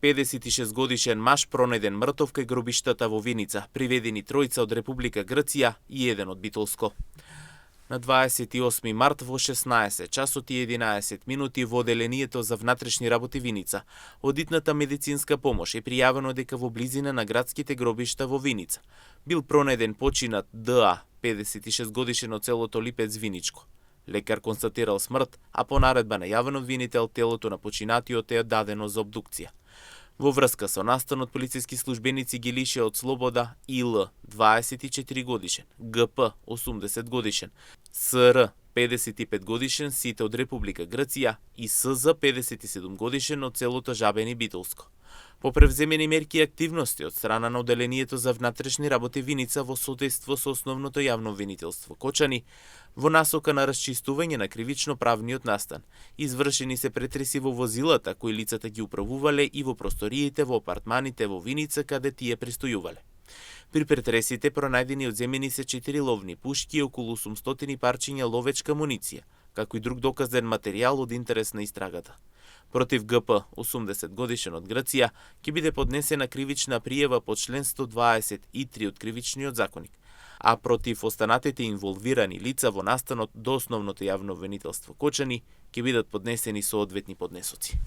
56 годишен маж пронајден мртов кај гробиштата во Виница, приведени тројца од Република Грција и еден од Битолско. На 28 март во 16 часот и 11 минути во Оделението за внатрешни работи Виница, одитната медицинска помош е пријавено дека во близина на градските гробишта во Виница бил пронајден починат ДА, 56 годишен од селото Липец Виничко. Лекар констатирал смрт, а по наредба на јавен обвинител телото на починатиот е дадено за обдукција. Во врска со настанот полициски службеници ги лишија од слобода ИЛ, 24 годишен, ГП, 80 годишен, СР, 55 годишен, сите од Република Грција и СЗ, 57 годишен од селото Жабени Битолско. По превземени мерки и активности од страна на Оделението за внатрешни работи Виница во соодейство со основното јавно обвинителство Кочани, во насока на расчистување на кривично-правниот настан, извршени се претреси во возилата кои лицата ги управувале и во просториите во апартманите во Виница каде тие престојувале. При претресите пронајдени одземени се 4 ловни пушки и околу 800 парчиња ловечка амуниција, како и друг доказен материјал од интерес на истрагата. Против ГП, 80 годишен од Грција, ќе биде поднесена кривична пријава по член 123 од Кривичниот законник, а против останатите инволвирани лица во настанот до основното јавно обвинителство Кочани ќе бидат поднесени соодветни поднесоци.